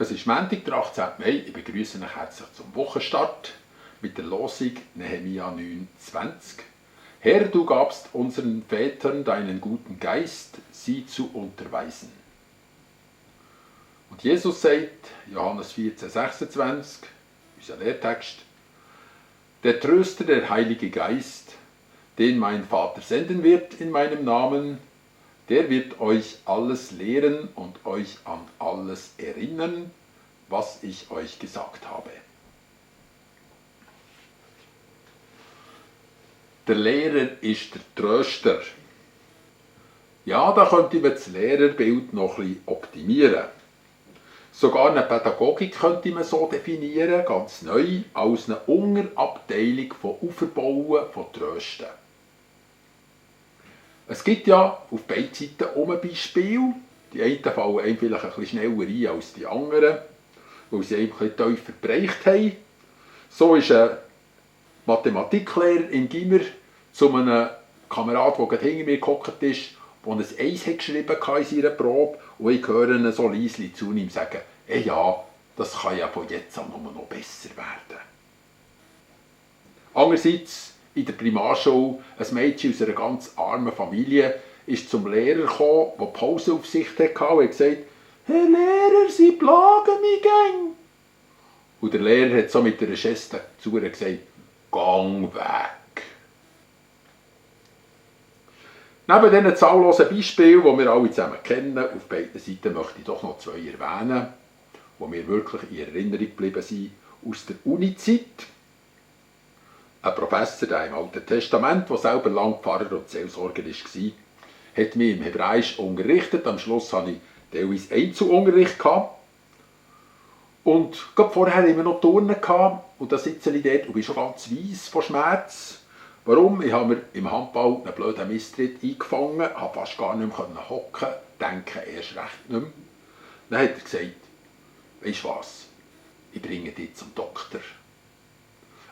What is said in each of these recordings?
Es ist Montag, der 18. Mai. Ich begrüße euch herzlich zum Wochenstart mit der Losung Nehemia 9,20. Herr, du gabst unseren Vätern deinen guten Geist, sie zu unterweisen. Und Jesus sagt, Johannes 14,26, unser Lehrtext, der Tröster, der Heilige Geist, den mein Vater senden wird in meinem Namen, der wird euch alles lehren und euch an alles erinnern, was ich euch gesagt habe. Der Lehrer ist der Tröster. Ja, da könnte man das Lehrerbild noch ein bisschen optimieren. Sogar eine Pädagogik könnte man so definieren, ganz neu, als eine Unterabteilung von Aufbauen von Trösten. Es gibt ja auf beiden Seiten Beispiele. Die einen fallen einem vielleicht ein bisschen schneller ein als die anderen, weil sie ein bisschen tiefer bereicht haben. So ist ein Mathematiklehrer im Gimmer zu einem Kamerad, der gerade hinter mir gehockt ist, der ein Eis hat geschrieben in seiner Probe, und ich höre ihn so leise zu ihm sagen, ja, das kann ja von jetzt an nur noch besser werden. Andererseits, in der Primarschule, ein Mädchen aus einer ganz armen Familie ist zum Lehrer gekommen, der Pauseaufsicht hatte und hat gesagt, Herr Lehrer, Sie plagen mich gäng. Und der Lehrer hat so mit einer Geste zu ihr gesagt, gang weg. Neben diesen zahllosen Beispielen, die wir alle zusammen kennen, auf beiden Seiten möchte ich doch noch zwei erwähnen, die mir wirklich in Erinnerung geblieben sind, aus der Uni-Zeit. Ein Professor, der im Alten Testament, der selber lang Pfarrer und Seelsorger war, hat mich im Hebräisch unterrichtet. Am Schluss hatte ich teilweise Einzelunterricht. Und gerade vorher hatten wir noch Turnen und da sitze ich dort und bin schon ganz weiss von Schmerz. Warum? Ich habe mir im Handball einen blöden Misstritt eingefangen, habe fast gar nicht mehr hocken, denke erst recht nicht mehr. Dann hat er gesagt, weisst du was, ich bringe dich zum Doktor.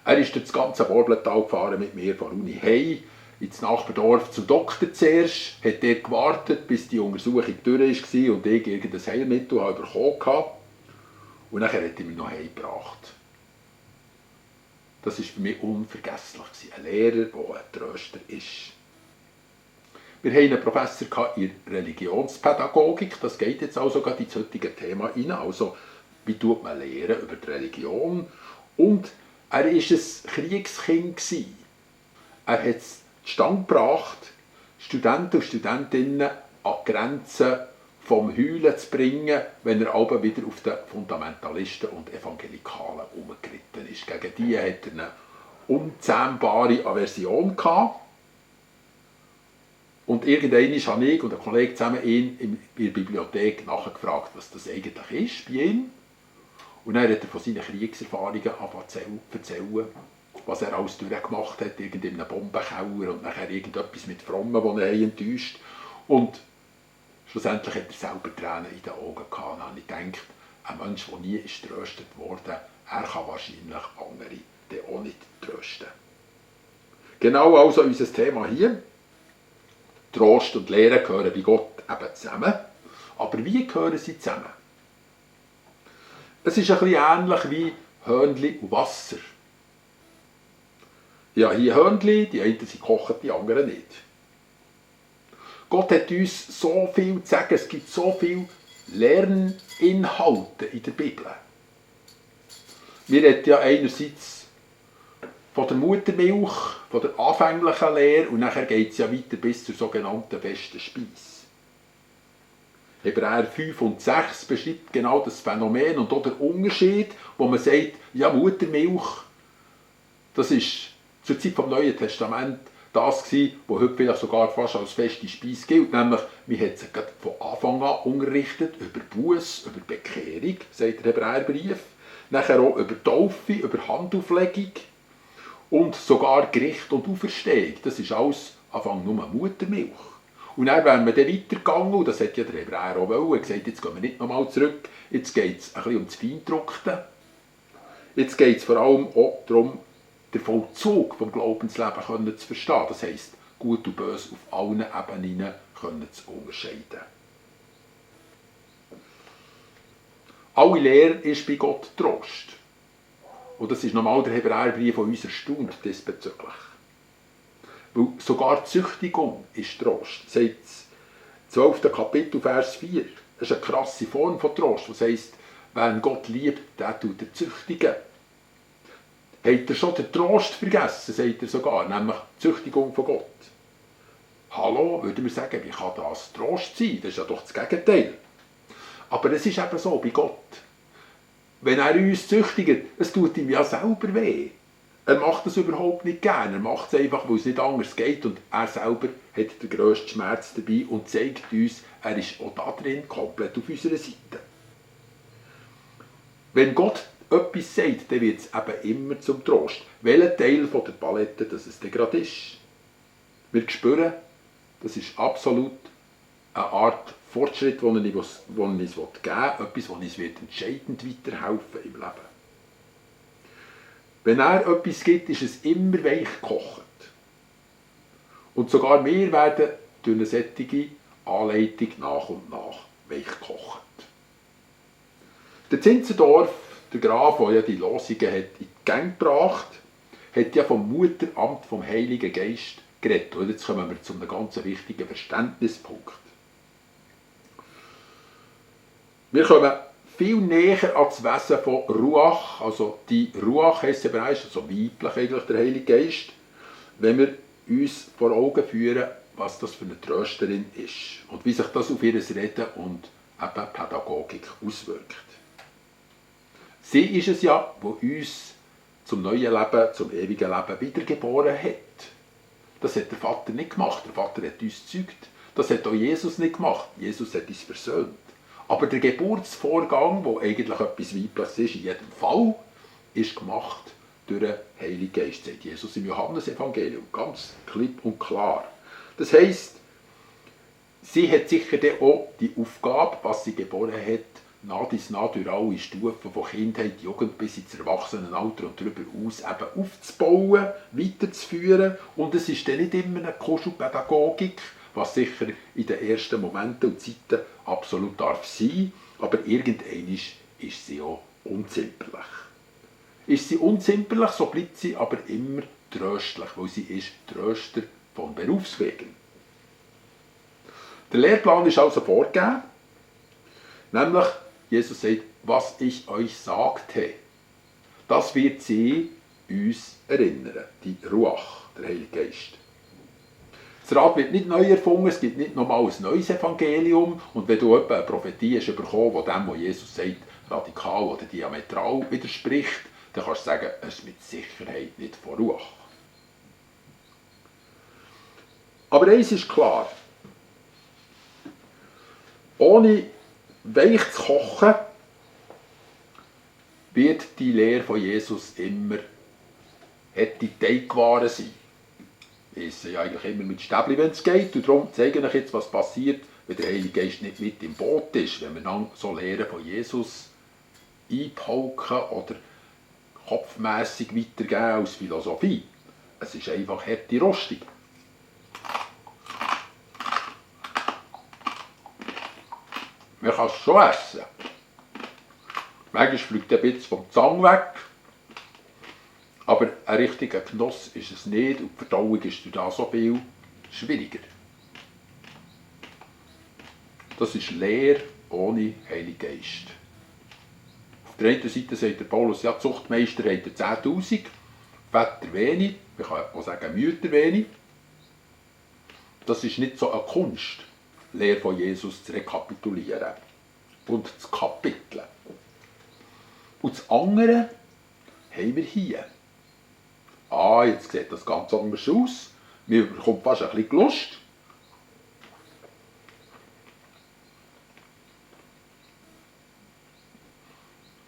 Er ist durch das ganze Borblental gefahren mit mir von der Uni heim, ins Nachbardorf zum Doktor zuerst, hat dort gewartet, bis die Untersuchung durch war und ich irgendein Heilmittel bekommen habe. Und dann hat er mich noch heimgebracht. Das war für mich unvergesslich. Ein Lehrer, der ein Tröster ist. Wir hatten einen Professor in Religionspädagogik, das geht jetzt also gerade ins heutige Thema rein. Also, wie tut man lehren über die Religion? Und er war ein Kriegskind. Er hat es zustande gebracht, Studenten und Studentinnen an die Grenzen vom Heulen zu bringen, wenn er aber wieder auf den Fundamentalisten und Evangelikalen umgeritten ist. Gegen die hatte er eine unzähmbare Aversion gehabt. Und irgendwann habe ich und ein Kollege zusammen ihn in der Bibliothek nachgefragt, was das eigentlich ist bei ihm. Und dann hat er von seinen Kriegserfahrungen erzählen, was er alles durchgemacht hat, in einem Bombenkeller und nachher irgendetwas mit Frommen, die er enttäuscht. Und schlussendlich hat er selber Tränen in den Augen gehabt. Und dann habe ich gedacht, ein Mensch, der nie ist getröstet wurde, er kann wahrscheinlich andere auch nicht trösten. Genau also unser Thema hier. Trost und Lehre gehören bei Gott eben zusammen. Aber wie gehören sie zusammen? Es ist ein bisschen ähnlich wie Hörnli und Wasser. Ja, hier Hörnli, die einen sind gekocht, die anderen nicht. Gott hat uns so viel zu sagen, es gibt so viele Lerninhalte in der Bibel. Wir reden ja einerseits von der Muttermilch, von der anfänglichen Lehre und nachher geht es ja weiter bis zur sogenannten festen Speise. Hebräer 5 und 6 beschreibt genau das Phänomen und auch den Unterschied, wo man sagt, ja, Muttermilch, das ist zur Zeit vom Neuen Testament das gewesen, was heute vielleicht sogar fast als feste Speise gilt, nämlich, wir haben sie von Anfang an unterrichtet über Buß, über Bekehrung, sagt der Hebräerbrief, nachher auch über Taufe, über Handauflegung und sogar Gericht und Auferstehung. Das ist alles Anfang nur Muttermilch. Und dann wären wir dann weitergegangen, und das hat ja der Hebräer auch wollen, gesagt, jetzt gehen wir nicht nochmal zurück, jetzt geht es ein bisschen um das Feindruckte. Jetzt geht es vor allem auch darum, den Vollzug vom Glaubensleben zu verstehen. Das heisst, Gut und Böse auf allen Ebenen zu unterscheiden. Alle Lehre ist bei Gott Trost. Und das ist nochmal der Hebräerbrief, der uns erstaunt diesbezüglich. Weil sogar die Züchtigung ist Trost. Sagt das 12. Kapitel, Vers 4. Das ist eine krasse Form von Trost, was heisst, wenn Gott liebt, der tut er züchtigen. Habt ihr schon den Trost vergessen, sagt er sogar, nämlich die Züchtigung von Gott. Hallo, würden wir sagen, wie kann das Trost sein? Das ist ja doch das Gegenteil. Aber es ist eben so bei Gott. Wenn er uns züchtigt, es tut ihm ja selber weh. Er macht das überhaupt nicht gerne. Er macht es einfach, weil es nicht anders geht. Und er selber hat den grössten Schmerz dabei und zeigt uns, er ist auch da drin komplett auf unserer Seite. Wenn Gott etwas sagt, dann wird es eben immer zum Trost. Welcher Teil von der Palette das es gerade ist. Wir spüren, das ist absolut eine Art Fortschritt, den er uns geben will, etwas, das uns entscheidend weiterhelfen im Leben. Wenn er etwas gibt, ist es immer weich gekocht. Und sogar wir werden durch eine solche Anleitung nach und nach weich gekocht. Der Zinzendorf, der Graf, der ja die Losungen hat in die Gang gebracht, hat ja vom Mutteramt vom Heiligen Geist geredet. Und jetzt kommen wir zu einem ganz wichtigen Verständnispunkt. Wir kommen viel näher an das Wesen von Ruach, also die Ruach heisst hebräisch, also weiblich eigentlich der Heilige Geist, wenn wir uns vor Augen führen, was das für eine Trösterin ist und wie sich das auf ihr Reden und eben Pädagogik auswirkt. Sie ist es ja, die uns zum neuen Leben, zum ewigen Leben wiedergeboren hat. Das hat der Vater nicht gemacht. Der Vater hat uns gezeugt. Das hat auch Jesus nicht gemacht. Jesus hat uns versöhnt. Aber der Geburtsvorgang, der eigentlich etwas Weibliches ist, in jedem Fall, ist gemacht durch den Heiligen Geist, sagt Jesus im Johannesevangelium. Ganz klipp und klar. Das heisst, sie hat sicher dann auch die Aufgabe, was sie geboren hat, nach dies nach durch alle Stufen von Kindheit, Jugend bis ins Erwachsenenalter und darüber aus eben aufzubauen, weiterzuführen. Und es ist dann nicht immer eine Kuschelpädagogik, was sicher in den ersten Momenten und Zeiten absolut darf sein, aber irgendwann ist sie auch unzimperlich. Ist sie unzimperlich, so bleibt sie aber immer tröstlich, weil sie ist Tröster von Berufswegen. Der Lehrplan ist also vorgegeben, nämlich Jesus sagt, was ich euch sagte, das wird sie uns erinnern, die Ruach, der Heilige Geist. Das Rad wird nicht neu erfunden, es gibt nicht nochmal ein neues Evangelium und wenn du eine Prophetie hast bekommen, die dem, was Jesus sagt, radikal oder diametral widerspricht, dann kannst du sagen, es ist mit Sicherheit nicht von Ruach. Aber eins ist klar, ohne weich zu kochen, wird die Lehre von Jesus immer die Teigware sein. Wir essen ja eigentlich immer mit Stäbli, wenn es geht. Und darum zeige ich euch jetzt, was passiert, wenn der Heilige Geist nicht mit im Boot ist. Wenn wir dann so Lehren von Jesus einpauken oder kopfmässig weitergeben als Philosophie. Es ist einfach harte Rostung. Man kann es schon essen. Manchmal fliegt ein bisschen vom Zang weg. Aber ein richtiger Genuss ist es nicht und die Verdauung ist durch das so viel schwieriger. Das ist Lehre ohne Heiligen Geist. Auf der einen Seite sagt der Paulus, ja, die Zuchtmeister haben 10'000, Väter wenig, man kann auch sagen Mütter wenig. Das ist nicht so eine Kunst, die Lehre von Jesus zu rekapitulieren und zu kapiteln. Und das andere haben wir hier. Jetzt sieht das ganz anders aus. Mir bekommt fast ein bisschen Lust.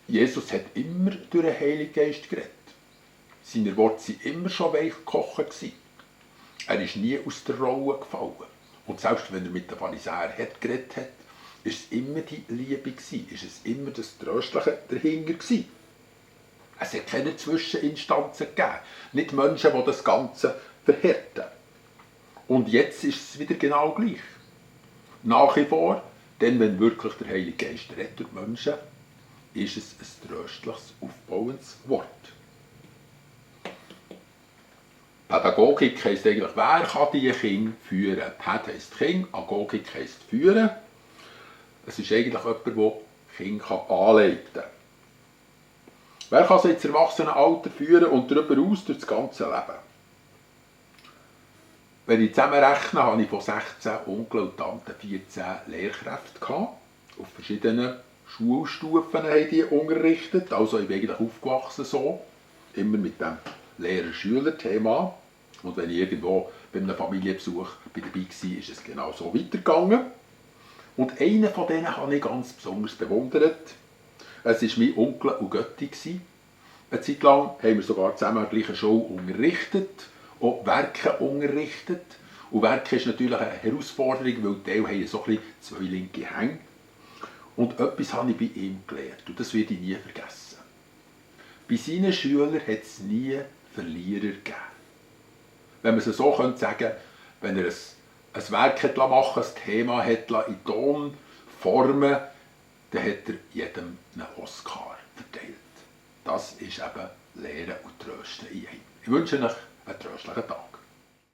Jesus hat immer durch den Heiligen Geist geredet. Seine Worte waren immer schon weich gekocht. Er ist nie aus der Rolle gefallen. Und selbst wenn er mit den Pharisäern geredet hat, war es immer die Liebe, ist es immer das Tröstliche dahinter gewesen. Es hat keine Zwischeninstanzen gegeben. Nicht Menschen, die das Ganze verhärten. Und jetzt ist es wieder genau gleich. Nach wie vor, denn wenn wirklich der Heilige Geist rettet Menschen, ist es ein tröstliches, aufbauendes Wort. Pädagogik heisst eigentlich, wer kann die Kinder führen? Päd heisst Kind, Agogik heisst führen. Es ist eigentlich jemand, der Kinder anleiten kann. Wer kann sie ins Erwachsenenalter führen und darüber hinaus durch das ganze Leben? Wenn ich zusammenrechne, habe ich von 16 Onkel und Tanten 14 Lehrkräfte gehabt. Auf verschiedenen Schulstufen haben die unterrichtet. Also ich bin eigentlich aufgewachsen so. Immer mit dem Lehrer-Schüler-Thema. Und wenn ich irgendwo bei einem Familienbesuch dabei war, ist es genau so weitergegangen. Und einen von denen habe ich ganz besonders bewundert. Es war mein Onkel und Götti. Eine Zeit lang haben wir sogar zusammen an der gleichen Schule unterrichtet, auch Werke unterrichtet. Und Werke ist natürlich eine Herausforderung, weil die Teile haben so ein bisschen zwei linke Hänge. Und etwas habe ich bei ihm gelernt und das werde ich nie vergessen. Bei seinen Schülern hat es nie Verlierer gegeben. Wenn man es so sagen könnte, wenn er ein Werk machen, ein Thema in Ton formen, dann hat er jedem einen Oscar verteilt. Das ist eben Lehren und Trösten in einem. Ich wünsche euch einen tröstlichen Tag.